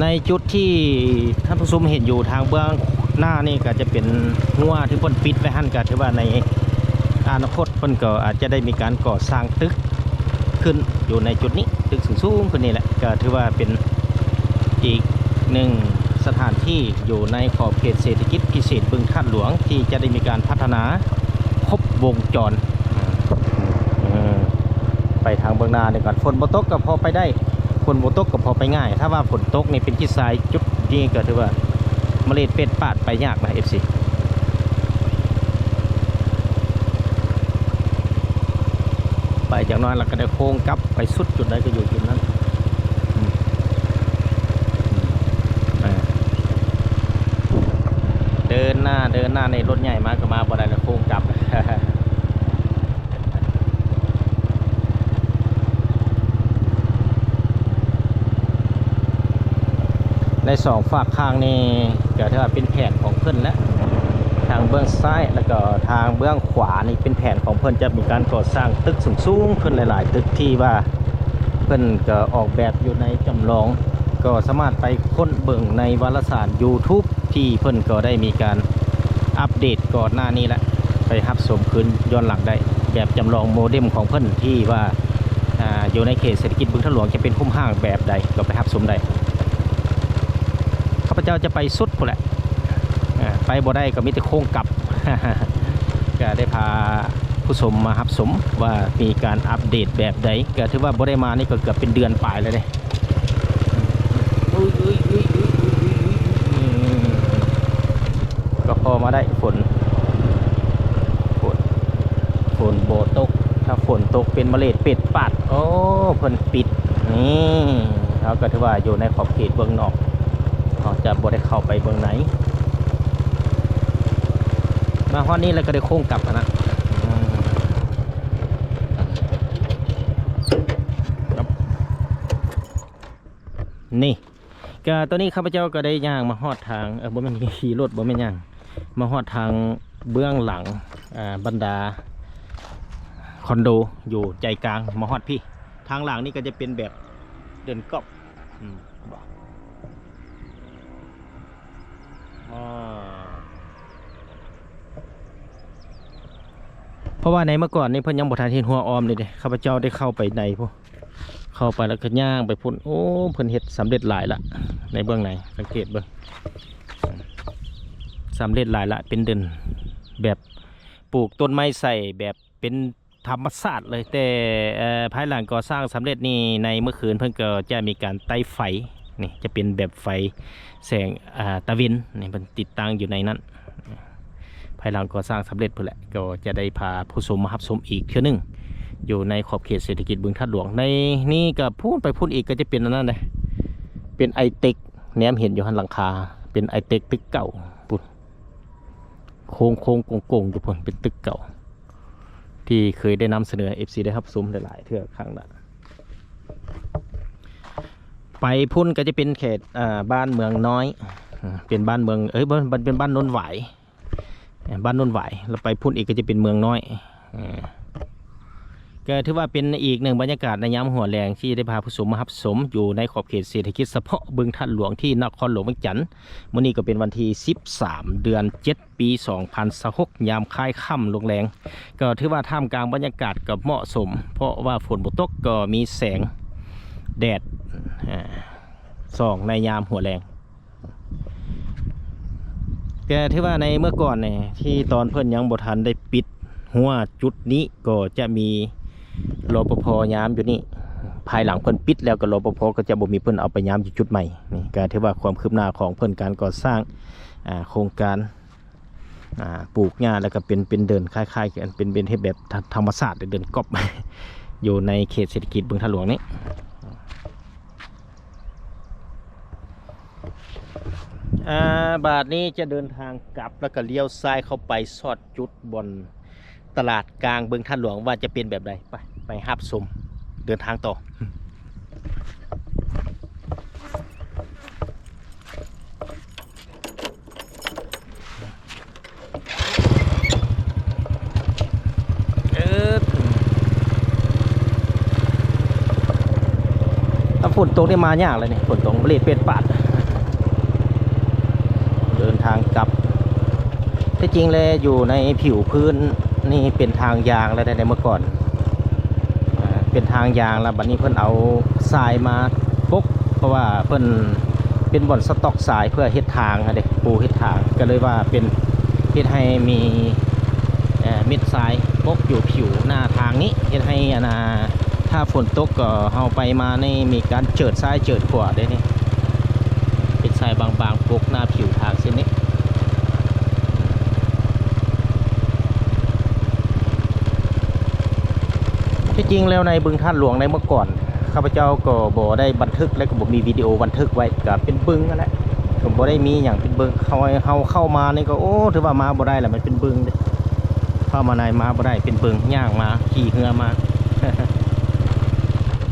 ໃນຈຸດທີ່ທ່ານຜູ້ຊົມເຫັນຢູ່ທາງເບື້ອງໜ້ານີ້ ກໍຈະເປັນຮົ້ວທີ່ເພິ່ນປິດໄວ້ຫັ້ນ ກໍຖືວ່າໃນອະນາຄົດເພິ່ນກໍອາດຈະໄດ້ມີການກໍ່ສ້າງຕຶກຂຶ້ນຢູ່ໃນຈຸດນີ້ ຕຶກສູງໆຂຶ້ນນີ້ແຫຼະ ກໍຖືວ່າເປັນອີກໜຶ່ງສະຖານທີ່ຢູ່ໃນຂອບເຂດເສດຖະກິດພິເສດບຶງທາດຫຼວງ ທີ່ຈະໄດ້ມີການພັດທະນາຄົບວົງຈອນ. ເອີ ໄປທາງເບື້ອງໜ້ານີ້ກ່ອນ ຝົນບໍ່ຕົກກໍພໍໄປໄດ້ ຝົນບໍ່ຕົກກໍພໍໄປງ່າຍ. ຖ້າວ່າຝົນຕົກນີ້ເປັນຂີ້ຊາຍ ຈຸດນີ້ກໍຖືວ່າມະເລັດເປັດປາດໄປຍາກນະ ເອັຟຊີ ໄປຈັກໜ້ອຍແລ້ວກໍໄດ້ໂຄ້ງກັບໄປສຸດຈຸດໃດກໍຢູ່ຈຸດນັ້ນ. ເດີນໜ້າ ເດີນໜ້ານີ້ລົດໃຫຍ່ມາກໍມາບໍ່ໄດ້ແລ້ວ ໂຄ້ງກັບ. ໃນສອງຟາກຂ້າງນີ້ກໍຖືວ່າເປັນແຜນຂອງເພິ່ນແຫຼະ ທາງເບື້ອງຊ້າຍ ແລ້ວກໍທາງເບື້ອງຂວານີ້ເປັນແຜນຂອງເພິ່ນ ຈະມີການກໍ່ສ້າງຕຶກສູງໆຂຶ້ນຫຼາຍໆຕຶກ ທີ່ວ່າເພິ່ນກໍອອກແບບຢູ່ໃນຈຳລອງ ກໍສາມາດໄປຄົ້ນເບິ່ງໃນວາລະສານ YouTube ທີ່ເພິ່ນກໍໄດ້ມີການອັບເດດກ່ອນໜ້ານີ້ແຫຼະ ໄປຮັບຊົມຄືນຍ້ອນຫຼັງໄດ້ ແບບຈຳລອງໂມເດັມຂອງເພິ່ນທີ່ວ່າ ອາ ຢູ່ໃນເຂດເສດຖະກິດບຶງທາດຫຼວງຈະເປັນຮູບຮ່າງແບບໃດ ກໍໄປຮັບຊົມໄດ້. ຂ້າພະເຈົ້າຈະໄປສຸດພຸ້ນແຫຼະ ອາ ໄປບໍ່ໄດ້ກໍມີແຕ່ໂຄ້ງກັບ ກໍໄດ້ພາຜູ້ຊົມມາຮັບຊົມວ່າມີການອັບເດດແບບໃດ ກໍຖືວ່າບໍ່ໄດ້ມານີ້ກໍເກືອບເປັນເດືອນປາຍແລ້ວເດ້. ກໍພໍມາໄດ້ຝົນ ຝົນ ຝົນບໍ່ຕົກ ຖ້າຝົນ ຕົກເປັນມະເລດເປັດປາດ. ໂອ້ ເພິ່ນປິດ. ນີ້ ເຮົາກໍຖືວ່າຢູ່ໃນຂອບເຂດເບື້ອງນອກ ເຮົາຈະບໍ່ໄດ້ເຂົ້າໄປເບື້ອງໃນ. ມາຮອດນີ້ແລ້ວກໍໄດ້ໂຄ້ງກັບຫັ້ນນະ. ອືມ ນີ້ ກະຕອນນີ້ຂ້າພະເຈົ້າກໍໄດ້ຍ່າງມາຮອດທາງ ເອີ ບໍ່ແມ່ນ ຂີ່ລົດ ບໍ່ແມ່ນຫຍັງ ມາຮອດທາງເບື້ອງຫຼັງ ອາ ບັນດາຄອນໂດຢູ່ໃຈກາງ ມາຮອດພີ້. ທາງຫຼັງນີ້ກໍຈະເປັນແບບເດີ່ນກອບ ອືມ ອາ ເພາະວ່າໃນເມື່ອກ່ອນນີ້ເພິ່ນຍັງບໍ່ທັນເຮັດຮົ້ວອ້ອມນີ້ເດ້ ຂ້າພະເຈົ້າໄດ້ເຂົ້າໄປໃນພຸ້ນ. ເຂົ້າໄປແລ້ວກໍຍ່າງໄປພຸ້ນ. ໂອ້ ເພິ່ນເຮັດສຳເລັດຫຼາຍລະ ໃນເບື້ອງໃນ ສັງເກດເບິ່ງ ສຳເລັດຫຼາຍລະ ເປັນເດີ່ນ ແບບປູກຕົ້ນໄມ້ໃສ່ແບບເປັນທຳມະຊາດເລີຍ. ແຕ່ ເອີ ພາຍຫຼັງກໍ່ສ້າງສຳເລັດນີ້ ໃນເມື່ອຄືນເພິ່ນກໍຈະມີການໄຕ້ໄຟ ນີ້ຈະເປັນແບບໄຟແສງ ອາ ຕາເວັນ ນີ້ເພິ່ນຕິດຕັ້ງຢູ່ໃນນັ້ນ. ພາຍຫຼັງກໍ່ສ້າງສຳເລັດພຸ້ນແຫຼະ ກໍຈະໄດ້ພາຜູ້ຊົມມາຮັບຊົມອີກເທື່ອໜຶ່ງ ຢູ່ໃນຂອບເຂດເສດຖະກິດບຶງທາດຫຼວງ. ໃນນີ້ກໍພຸ້ນໄປພຸ້ນອີກ ກໍຈະເປັນອັນນັ້ນເດ້ ເປັນໄອເຕັກ ແນມເຫັນຢູ່ຫັ້ນ ຫຼັງຄາເປັນໄອເຕັກ ຕຶກເກົ່າພຸ້ນ ໂຄ້ງໆໂກ່ງໆຢູ່ພຸ້ນ ເປັນຕຶກເກົ່າ ທີ່ເຄີຍໄດ້ນຳສະເໜີໃຫ້ເອັຟຊີໄດ້ຮັບຊົມຫຼາຍໆເທື່ອຄັ້ງລະ. ໄປພຸ້ນກໍຈະເປັນເຂດ ເອີ ບ້ານເມືອງນ້ອຍ ເປັນບ້ານເມືອງ ເອີຍ ບໍ່ ເປັນບ້ານໂນນຫວາຍ ບ້ານໂນນຫວາຍ ແລ້ວໄປພຸ້ນອີກກໍຈະເປັນເມືອງນ້ອຍ. ເອີ ກໍຖືວ່າເປັນອີກໜຶ່ງບັນຍາກາດໃນຍາມຫົວແລງ ທີ່ໄດ້ພາຜູ້ຊົມມາຮັບຊົມຢູ່ໃນຂອບເຂດເສດຖະກິດສະເພາະບຶງທາດຫຼວງ ທີ່ນະຄອນຫຼວງວຽງຈັນ. ມື້ນີ້ກໍເປັນວັນທີສິບສາມ ເດືອນເຈັດ ປີສອງພັນຊາວຫົກ ຍາມຄ້າຍຄ່ຳລົງແລງ ກໍຖືວ່າທ່າມກາງບັນຍາກາດກໍເໝາະສົມ ເພາະວ່າຝົນບໍ່ຕົກ ກໍມີແສງແດດ ອາ ສ່ອງໃນຍາມຫົວແລງ. ແຕ່ຖືວ່າໃນເມື່ອກ່ອນນີ້ ທີ່ຕອນເພິ່ນຍັງບໍ່ທັນໄດ້ປິດຮົ້ວຈຸດນີ້ ກໍຈະມີ ລປພ ຍາມຢູ່ນີ້. ພາຍຫຼັງເພິ່ນປິດແລ້ວ ກໍ ລປພ ກໍຈະບໍ່ມີ ເພິ່ນເອົາໄປຍາມຢູ່ຈຸດໃໝ່. ນີ້ກໍຖືວ່າຄວາມຄືບໜ້າຂອງເພິ່ນ ການກໍ່ສ້າງ ອາ ໂຄງການ ອາ ປູກຫຍ້າ ແລ້ວກໍເປັນ ເປັນເດີ່ນ ຄ້າຍໆ ເປັນ ເປັນເຮັດແບບທຳມະຊາດ ເດີ່ນກອບ ຢູ່ໃນເຂດເສດຖະກິດບຶງທາດຫຼວງນີ້. ອາ ບາດນີ້ຈະເດີນທາງກັບ ແລ້ວກໍລ້ຽວຊ້າຍເຂົ້າໄປຊອດຈຸດບ່ອນຕະຫຼາດກາງບຶງທາດຫຼວງ ວ່າຈະເປັນແບບໃດ. ໄປ ໄປຮັບຊົມ ເດີນທາງຕໍ່. ເອີ ຖ້າຝົນຕົກນີ້ມາຍາກເລີຍນີ້ ຝົນຕົກເລດເປັດປາດ ເດີນທາງກັບ. ທີ່ຈິງແລ້ວຢູ່ໃນຜິວພື້ນນີ້ເປັນທາງຢາງແລ້ວໃດ ໃນເມື່ອກ່ອນ ເປັນທາງຢາງແລ້ວ ບັດນີ້ເພິ່ນເອົາຊາຍມາປົກ ເພາະວ່າເພິ່ນເປັນບ່ອນສະຕັອກຊາຍເພື່ອເຮັດທາງຫັ້ນເດ້ ປູເຮັດທາງ ກໍເລີຍວ່າເປັນ ເຮັດໃຫ້ມີ ເອີ ເມັດຊາຍປົກຢູ່ຜິວໜ້າທາງນີ້ ເຮັດໃຫ້ອັນນ່າ ຖ້າຝົນຕົກກໍເຮົາໄປມານີ້ມີການເຈີດຊ້າຍເຈີດຂວາເດ້ນີ້ ເປັນຊາຍບາງໆປົກໜ້າຜິວທາງເສັ້ນນີ້. ທີ່ຈິງແລ້ວໃນບຶງທາດຫຼວງໃນເມື່ອກ່ອນ ຂ້າພະເຈົ້າກໍບໍ່ໄດ້ບັນທຶກ ແລະ ກໍບໍ່ມີວິດີໂອບັນທຶກໄວ້ ກໍເປັນບຶງຫັ້ນແຫຼະ ກໍບໍ່ໄດ້ມີຫຍັງເປັນບຶງ. ເຮົາ ເຮົາເຂົ້າມານີ້ກໍ ໂອ້ ຖືວ່າມາບໍ່ໄດ້ລະ ມັນເປັນບຶງເດ້ ເຂົ້າມາໃນມາບໍ່ໄດ້ ເປັນບຶງ ຍ່າງມາ ຂີ່ເຮືອມາ.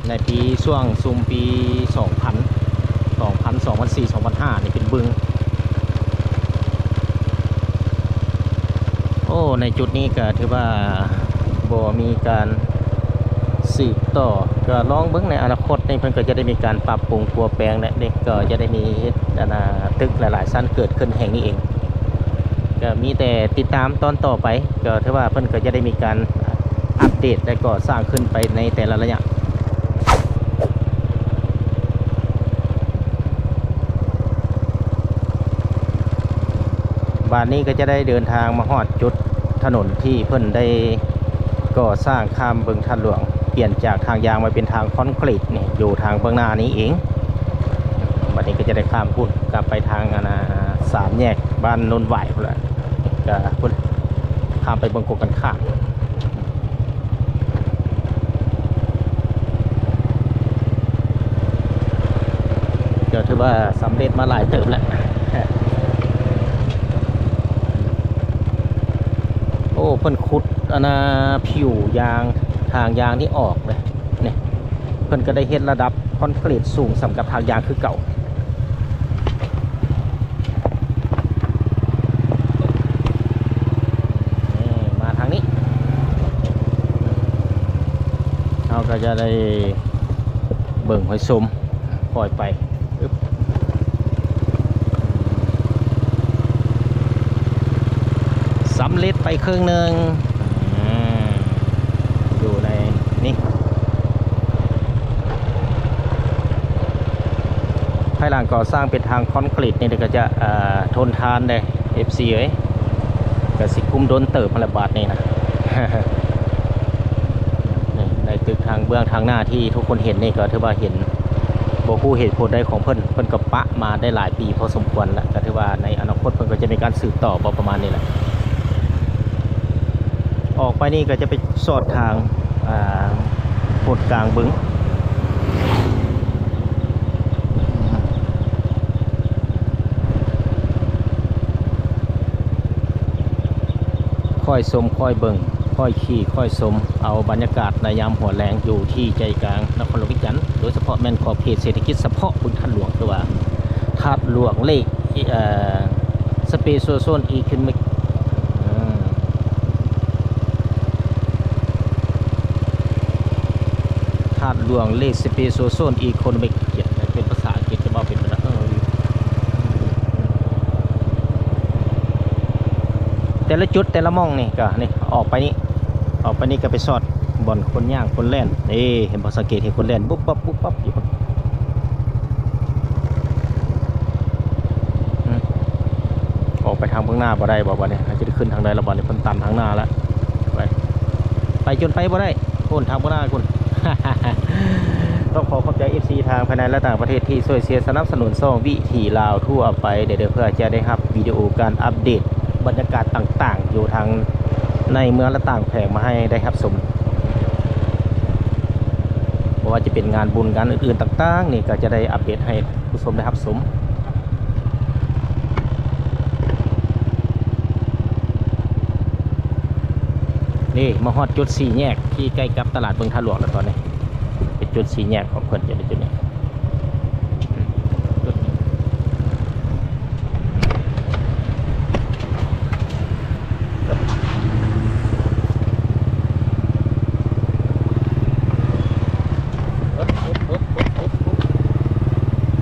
ໃນປີ ຊ່ວງຊຸມປີສອງພັນ ສອງພັນ ສອງພັນສີ່ ສອງພັນຫ້າ ນີ້ເປັນບຶງ. ໂອ້ ໃນຈຸດນີ້ກໍຖືວ່າບໍ່ມີການສືບຕໍ່ ກໍລອງເບິ່ງໃນອະນາຄົດນີ້ ເພິ່ນກໍຈະໄດ້ມີການປັບປຸງປົວແປງ ແລະ ເດັກກໍຈະໄດ້ມີເຮັດ ອັນນ່າ ຕຶກຫຼາຍໆຊັ້ນເກີດຂຶ້ນແຫ່ງນີ້ເອງ. ກໍມີແຕ່ຕິດຕາມຕອນຕໍ່ໄປ ກໍຖືວ່າເພິ່ນກໍຈະໄດ້ມີການອັບເດດ ແລະ ກໍສ້າງຂຶ້ນໄປໃນແຕ່ລະໄລຍະ. ບາດນີ້ກໍຈະໄດ້ເດີນທາງມາຮອດຈຸດຖະໜົນທີ່ເພິ່ນໄດ້ກໍ່ສ້າງຂ້າມບຶງທາດຫຼວງ ປ່ຽນຈາກທາງຢາງມາເປັນທາງຄອນກຣີດນີ້ ຢູ່ທາງເບື້ອງໜ້ານີ້ເອງ. ບາດນີ້ກໍຈະໄດ້ຂ້າມພຸ້ນ ກັບໄປທາງ ອັນນ່າ ສາມແຍກບ້ານໂນນຫວາຍພຸ້ນລະ ກໍພຸ້ນ ຂ້າມໄປເບິ່ງກົງກັນຂ້າມ. ຖືວ່າສຳເລັດມາຫຼາຍເຕີບແລ້ວ. ໂອ້ ເພິ່ນຂຸດອັນນ່າ ຜິວຢາງ ທາງຢາງນີ້ອອກເລີຍ ນີ້ ເພິ່ນກໍໄດ້ເຮັດລະດັບຄອນກຣີດສູງສ່ຳກັບທາງຢາງຄືເກົ່າ. ນີ້ ມາທາງນີ້ ເຮົາກໍຈະໄດ້ເບິ່ງໃຫ້ຊົມ ຄ່ອຍໄປ ອຶບ ສຳເລັດໄປເຄິ່ງໜຶ່ງ ອືມ ຢູ່ໃນນີ້ ພາຍຫຼັງກໍ່ສ້າງເປັນທາງຄອນກຣີດນີ້ ກໍຈະ ເອີ ທົນທານເດ້ ເອັຟຊີເອີຍ ກໍຊິກຸ້ມດົນເຕີບຫັ້ນແຫຼະບາດນີ້ນະ. ນີ້ ໃນຕຶກທາງເບື້ອງທາງໜ້າທີ່ທຸກຄົນເຫັນນີ້ ກໍຖືວ່າເຫັນ ບໍ່ຮູ້ເຫດຜົນໃດຂອງເພິ່ນ ເພິ່ນກໍປະມາໄດ້ຫຼາຍປີພໍສົມຄວນລະ ກໍຖືວ່າໃນອະນາຄົດເພິ່ນກໍຈະມີການສືບຕໍ່ບໍ່ ປະມານນີ້ແຫຼະ. ອອກໄປນີ້ກໍຈະໄປສອດທາງ ອ່າ ໂພນກາງບຶງ. ຄ່ອຍຊົມ ຄ່ອຍເບິ່ງ ຄ່ອຍຂີ່ ຄ່ອຍຊົມ ເອົາບັນຍາກາດໃນຍາມຫົວແລງຢູ່ທີ່ໃຈກາງນະຄອນຫຼວງວຽງຈັນ ໂດຍສະເພາະແມ່ນຂອບເຂດເສດຖະກິດສະເພາະບຶງທາດຫຼວງ ຫຼືວ່າທາດຫຼວງເລກ ເອີ Special Zone Economic ເອີ ທາດຫຼວງເລກ Special Zone Economic ເປັນພາສາອັງກິດ ຈະເວົ້າເປັນໄປໄດ້ ເອີ ແຕ່ລະຈຸດແຕ່ລະໝ່ອງນີ້ກໍນີ້ ອອກໄປນີ້ ອອກໄປນີ້ກໍໄປສອດບ່ອນຄົນຍ່າງຄົນແລ່ນ ເອີ ເຫັນບໍ່? ສັງເກດເຫັນຄົນແລ່ນບຸບບັບບຸບບັບຢູ່ພຸ້ນ. ອືມ ອອກໄປທາງເບື້ອງໜ້າບໍ່ໄດ້ບໍ່ບາດນີ້? ເຮົາຈະໄດ້ຂຶ້ນທາງໃດລະບາດນີ້? ເພິ່ນຕັນທາງໜ້າລະ ໄປ ໄປຈົນໄປບໍ່ໄດ້ ໂອ້ນ ທາງເບື້ອງໜ້າພຸ້ນ. ຕ້ອງຂໍຂອບໃຈເອັຟຊີທາງພາຍໃນ ແລະ ຕ່າງປະເທດທີ່ຊ່ວຍເຊຍສະໜັບສະໜູນຊ່ອງວິຖີລາວທົ່ວໄປເດີ ເພື່ອຈະໄດ້ຮັບວິດີໂອການອັບເດດບັນຍາກາດຕ່າງໆ ຢູ່ທາງໃນເມືອງ ແລະ ຕ່າງແຂວງມາໃຫ້ໄດ້ຮັບຊົມ ບໍ່ວ່າຈະເປັນງານບຸນງານອື່ນໆຕ່າງໆນີ້ ກໍຈະໄດ້ອັບເດດໃຫ້ ຜູ້ຊົມໄດ້ຮັບຊົມ. ນີ້ມາຮອດຈຸດສີ່ແຍກທີ່ໃກ້ກັບຕະຫຼາດບຶງທາດຫຼວງແລ້ວຕອນນີ້ ເປັນຈຸດສີ່ແຍກຂອງເພິ່ນຢູ່ໃນຈຸດນີ້.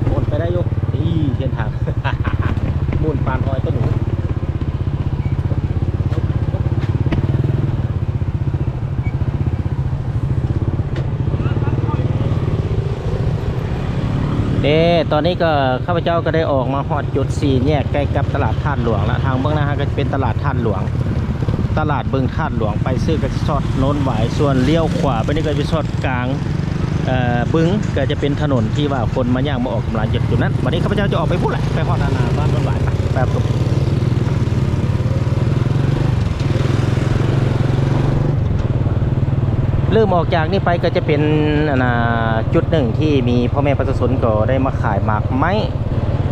ໝູນໄປໄດ້ຢູ່ ນີ້ເສັ້ນທາງ ໝູນປານຫອຍຕົວໜູ. ເດ້ ຕອນນີ້ກໍຂ້າພະເຈົ້າກໍໄດ້ອອກມາຮອດຈຸດສີ່ແຍກໃກ້ກັບຕະຫຼາດທາດຫຼວງລະ. ທາງເບື້ອງໜ້າເຮົາກໍຈະເປັນຕະຫຼາດທາດຫຼວງ ຕະຫຼາດບຶງທາດຫຼວງ. ໄປຊື່ກໍຈະສອດໂນນຫວາຍ ສ່ວນລ້ຽວຂວາໄປນີ້ກໍຈະສອດກາງ ເອີ ບຶງ ກໍຈະເປັນຖະໜົນທີ່ວ່າຄົນມາຍ່າງມາອອກກຳລັງຢູ່ຈຸດນັ້ນ. ບັດນີ້ຂ້າພະເຈົ້າຈະອອກໄປພຸ້ນແຫຼະ ໄປຮອດອັນນ່າ ບ້ານໂນນຫວາຍ ໄປ ໄປ ເລີ່ມອອກຈາກນີ້ໄປກໍຈະເປັນ ອັນນ່າ ຈຸດໜຶ່ງທີ່ມີພໍ່ແມ່ປະຊາຊົນກໍໄດ້ມາຂາຍໝາກໄມ້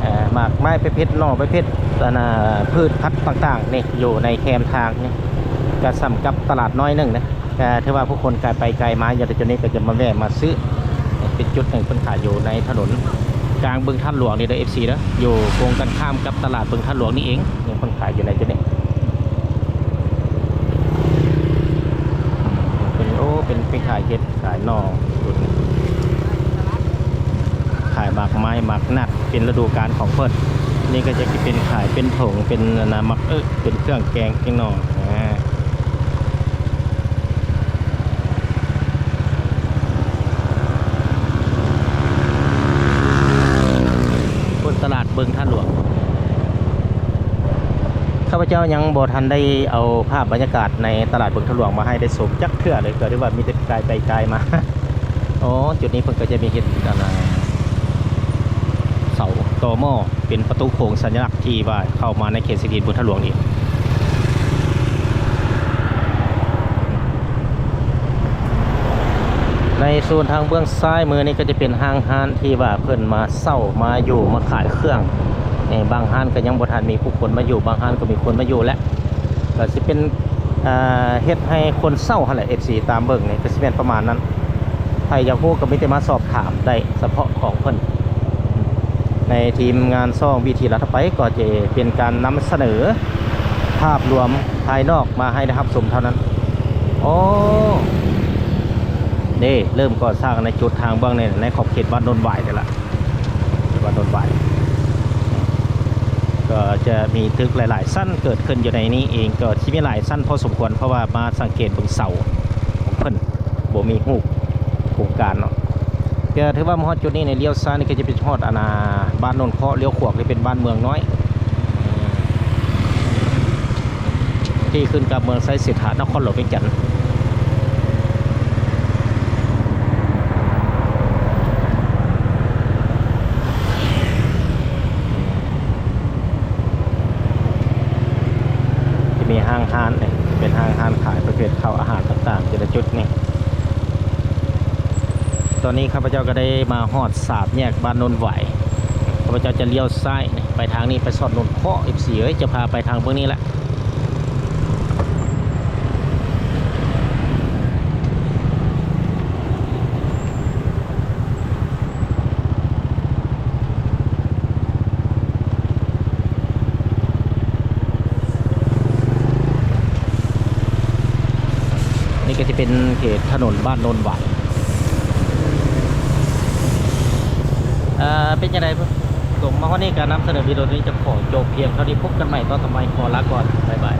ເອີ ໝາກໄມ້ປະເພດໜໍ່ ປະເພດ ອັນນ່າ ພືດຜັກຕ່າງໆ ນີ້ຢູ່ໃນແຄມທາງນີ້ ກໍສ່ຳກັບຕະຫຼາດນ້ອຍໜຶ່ງນະ. ກໍຖືວ່າຜູ້ຄົນກາຍໄປກາຍມາຢູ່ໃນຈຸດນີ້ກໍຈະມາແວ່ມາຊື້ ເປັນຈຸດໜຶ່ງເພິ່ນຂາຍຢູ່ໃນຖະໜົນກາງບຶງທາດຫຼວງນີ້ເດີ ເອັຟຊີເດີ ຢູ່ກົງກັນຂ້າມກັບຕະຫຼາດບຶງທາດຫຼວງນີ້ເອງ. ນີ້ເພິ່ນຂາຍຢູ່ໃນຈຸດນີ້ ເປັນ ໂອ້ ເປັນ ເປັນຂາຍເຫັດ ຂາຍໜໍ່ ຂາຍໝາກໄມ້ ໝາກນັດ ເປັນລະດູການຂອງເພິ່ນ. ນີ້ກໍຈະເປັນຂາຍເປັນຖົງ ເປັນອັນນ່າ ໝາກເອິ້ ເປັນເຄື່ອງແກງ ແກງໜໍ່ ອາ. ພຸ້ນຕະຫຼາດບຶງທາດຫຼວງ. ຂ້າພະເຈົ້າຍັງບໍ່ທັນໄດ້ເອົາພາບບັນຍາກາດໃນຕະຫຼາດບຶງທາດຫຼວງມາໃຫ້ໄດ້ຊົມຈັກເທື່ອເລີຍ ກໍຖືວ່າມີແຕ່ກາຍໄປກາຍມາ. ອໍ ຈຸດນີ້ເພິ່ນກໍຈະມີເຮັດອັນນ່າ ເສົາຕໍໝໍ້ ເປັນປະຕູໂຂງສັນຍະລັກທີ່ວ່າເຂົ້າມາໃນເຂດເສດຖະກິດບຶງທາດຫຼວງນີ້. ເ ໃນໂຊນທາງເບື້ອງຊ້າຍມືນີ້ກໍຈະເປັນຫ້າງຮ້ານທີ່ວ່າເພິ່ນມາເຊົ່າມາຢູ່ມາຂາຍເຄື່ອງ. ເອີ ບາງຮ້ານກໍຍັງບໍ່ທັນມີຜູ້ຄົນມາຢູ່, ບາງຮ້ານກໍມີຄົນມາຢູ່ແລ້ວ. ກໍຊິເປັນ ເຮັດໃຫ້ຄົນເຊົ່າຫັ້ນແຫຼະ ເອັຟຊີ ຕາມເບິ່ງນີ້ກໍຊິແມ່ນປະມານນັ້ນ. ໃຜຢາກຮູ້ກໍມີແຕ່ມາສອບຖາມໄດ້ສະເພາະຂອງເພິ່ນ. ໃນທີມງານຊ່ອງວິທີລັດໄປກໍຈະເປັນການນຳສະເໜີພາບລວມພາຍນອກມາໃຫ້ໄດ້ຮັບຊົມເທົ່ານັ້ນ. ໂອ້ ເດ້ ເລີ່ມກໍ່ສ້າງໃນຈຸດທາງເບື້ອງໃນ ໃນຂອບເຂດບ້ານໂນນຫວາຍນີ້ລະ ບ້ານໂນນຫວາຍ ກໍຈະມີຕຶກຫຼາຍໆຊັ້ນເກີດຂຶ້ນຢູ່ໃນນີ້ເອງ ກໍຊິມີຫຼາຍຊັ້ນພໍສົມຄວນ ເພາະວ່າມາສັງເກດເບິ່ງເສົາຂອງເພິ່ນ ບໍ່ມີຮູບໂຄງການເນາະ. ກໍຖືວ່າມາຮອດຈຸດນີ້ໃນລ້ຽວຊ້າຍນີ້ກໍຈະໄປຮອດອັນນ່າບ້ານໂນນເຄາະ, ລ້ຽວຂວາກໍເປັນບ້ານເມືອງນ້ອຍ ທີ່ຂຶ້ນກັບເມືອງໄຊເສດຖາ ນະຄອນຫຼວງວຽງຈັນ. ຈະມີຫ້າງຮ້ານນີ້ ເປັນຫ້າງຮ້ານຂາຍປະເພດເຂົ້າອາຫານຕ່າງໆ ແຕ່ລະຈຸດນີ້. ຕອນນີ້ຂ້າພະເຈົ້າກໍໄດ້ມາຮອດສາມແຍກບ້ານໂນນຫວາຍ. ຂ້າພະເຈົ້າຈະລ້ຽວຊ້າຍໄປທາງນີ້ ໄປຊອດໂນນເຄາະ ເອັຟຊີ ເອີຍ ຈະພາໄປທາງເບື້ອງນີ້ແຫຼະ. ນີ້ກໍຊິເປັນເຂດຖະໜົນບ້ານໂນນຫວາຍ. ເປັນຈັ່ງໃດ ຕົງມາຮອດນີ້ ການນຳສະເໜີວິດີໂອນີ້ຈະຂໍຈົບພຽງເທົ່ານີ້. ພົບກັນໃໝ່ຕອນຕໍ່ໄປ. ຂໍລາກ່ອນ. ບາຍບາຍ.